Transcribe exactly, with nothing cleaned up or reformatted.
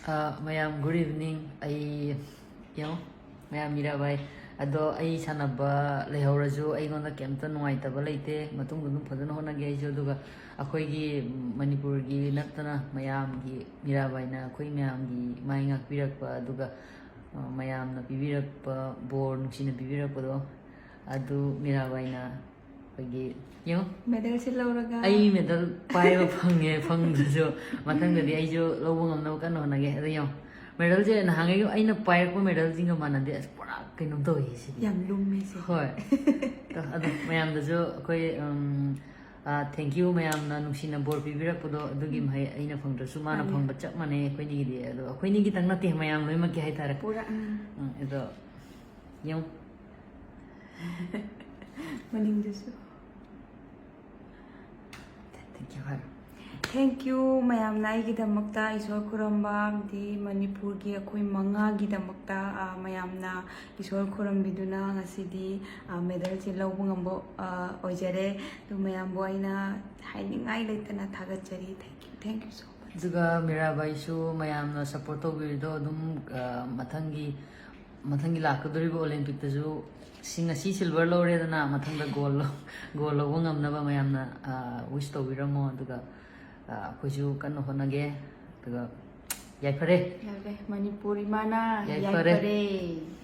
ꯑ, ꯃꯌꯥꯝ, good evening. ꯑꯩ, ꯌꯦꯡꯉꯣ, ꯃꯌꯥꯝ, ꯃꯤꯔꯥꯕꯥꯏ꯫ ꯑꯗꯣ ꯑꯩ ꯁꯥꯟꯅꯕ ꯂꯩꯍꯧꯔꯁꯨ ꯑꯩꯉꯣꯟꯗ ꯀꯩꯝꯇ ꯅꯨꯡꯉꯥꯏꯇꯕ ꯂꯩꯇꯦ꯫ ꯃꯇꯨꯡꯗ ꯑꯗꯨꯝ ꯐꯖꯅ ꯍꯣꯠꯅꯒꯦ ꯑꯩꯁꯨ꯫ ꯑꯗꯨꯒ ꯑꯩꯈꯣꯏꯒꯤ ꯃꯅꯤꯄꯨꯔꯒꯤ ꯅꯠꯇꯅ ꯃꯌꯥꯝꯒꯤ, ꯃꯤꯔꯥꯕꯥꯏꯅ ꯑꯩꯈꯣꯏ ꯃꯌꯥꯝꯒꯤ ꯃꯥꯏ ꯉꯥꯛꯄꯤꯔꯛꯄ, ꯑꯗꯨꯒ, ꯑ, ꯃꯌꯥꯝꯅ ꯄꯤꯕꯤꯔꯛꯄ ꯕꯣꯔ, ꯅꯨꯡꯁꯤꯅ ꯄꯤꯕꯤꯔꯛꯄꯗꯣ, ꯑꯗꯨ ꯃꯤꯔꯥꯕꯥꯏꯅ ꯑꯩꯈꯣꯏꯒꯤ, ꯌꯦꯡꯉꯣ, ꯃꯦꯗꯜꯁꯦ ꯂꯧꯔꯒ ꯑꯩ ꯃꯦꯗꯜ ꯄꯥꯏꯕ ꯐꯪꯉꯦ, ꯐꯪꯗ꯭ꯔꯁꯨ ꯃꯊꯪꯗꯗꯤ ꯑꯩꯁꯨ ꯂꯧꯕ ꯉꯝꯅꯕ ꯀꯟꯅ ꯍꯣꯠꯅꯒꯦ꯫ ꯑꯗꯣ ꯌꯦꯡꯉꯣ, ꯃꯦꯗꯜꯁꯦ ꯅꯍꯥꯟꯉꯩ ꯑꯩꯅ ꯄꯥꯏꯔꯛꯄ ꯃꯦꯗꯜꯁꯤꯡꯒ ꯃꯥꯟꯅꯗꯦ꯫ ꯑꯁ, ꯄꯨꯔꯥ ꯀꯩꯅꯣꯝ ꯇꯧꯋꯦ ꯁꯤꯗꯤ꯫ ꯌꯥꯝ ꯂꯨꯝꯃꯦ ꯁꯤ꯫ ꯍꯣꯏ꯫ ꯑꯗꯣ ꯃꯌꯥꯝꯗꯁꯨ ꯑꯩꯈꯣꯏ, ꯎꯝ, ꯑ, thank you, ꯃꯌꯥꯝꯅ ꯅꯨꯡꯁꯤꯅ ꯕꯣꯔ ꯄꯤꯕꯤꯔꯛꯄꯗꯣ, ꯑꯗꯨꯒꯤ ꯃꯍꯩ ꯑꯩꯅ ꯐꯪꯗ꯭ꯔꯁꯨ ꯃꯥꯅ ꯃꯥꯅꯦ꯫ ꯐꯪꯕ ꯆꯞ ꯃꯥꯟꯅꯩ ꯑꯩꯈꯣꯏꯅꯤꯒꯤꯗꯤ꯫ ꯑꯗꯣ ꯑꯩꯈꯣꯏꯅꯤꯒꯤꯇꯪ ꯅꯠꯇꯦ, ꯃꯌꯥꯝ ꯂꯣꯏꯅꯃꯛꯀꯤ ꯍꯥꯏꯇꯥꯔꯦ꯫ ꯄꯨꯔꯥ, ꯎꯝ꯫ ꯎꯝ, ꯑꯗꯣ ꯌꯦꯡꯉꯨ꯫ ꯃꯅꯤꯡꯗꯁꯨ꯫ Thank you ꯍꯥꯏꯔꯣ꯫ Thank you ꯃꯌꯥꯝꯅ ꯑꯩꯒꯤꯗꯃꯛꯇ ꯏꯁꯣꯔ ꯈꯨꯔꯨꯝꯕ, ꯑꯃꯗꯤ ꯃꯅꯤꯄꯨꯔꯒꯤ ꯑꯩꯈꯣꯏ ꯃꯉꯥꯒꯤꯗꯃꯛꯇ, ꯑ, ꯃꯌꯥꯝꯅ ꯏꯁꯣꯔ ꯈꯨꯔꯨꯝꯕꯤꯗꯨꯅ ꯉꯁꯤꯗꯤ, ꯑ, ꯃꯦꯗꯜꯁꯦ ꯂꯧꯕ ꯉꯝꯕ, ꯑ, ꯑꯣꯏꯖꯔꯦ꯫ ꯑꯗꯨ ꯃꯌꯥꯝꯕꯨ ꯑꯩꯅ ꯍꯥꯏꯅꯤꯡꯉꯥꯏ ꯂꯩꯇꯅ ꯊꯥꯒꯠꯆꯔꯤ꯫ Thank you, thank you so much꯫ ꯑꯗꯨꯒ ꯃꯤꯔꯥꯕꯥꯏꯁꯨ ꯃꯌꯥꯝꯅ support ꯇꯧꯕꯤꯔꯤꯗꯣ ꯑꯗꯨꯝ, ꯑ, ꯃꯊꯪꯒꯤ, ꯃꯊꯪꯒꯤ ꯂꯥꯛꯀꯗꯧꯔꯤꯕ Olympic ꯇꯁꯨ ꯁꯤ, ꯉꯁꯤ silver ꯂꯧꯔꯦꯗꯅ, ꯃꯊꯪꯗ gold ꯂꯧ-, gold ꯂꯧꯕ ꯉꯝꯅꯕ ꯃꯌꯥꯝꯅ, ꯑ, wish ꯇꯧꯕꯤꯔꯝꯃꯣ꯫ ꯑꯗꯨꯒ, ꯑ, ꯑꯩꯈꯣꯏꯁꯨ ꯀꯟꯅ ꯍꯣꯠꯅꯒꯦ꯫ ꯑꯗꯨꯒ ꯌꯥꯏꯐꯔꯦ꯫ ꯌꯥꯏꯐꯔꯦ꯫ ꯃꯅꯤꯄꯨꯔ ꯏꯃꯥꯅ ꯌꯥꯏꯐꯔꯦ꯫ ꯌꯥꯏꯐꯔꯦ꯫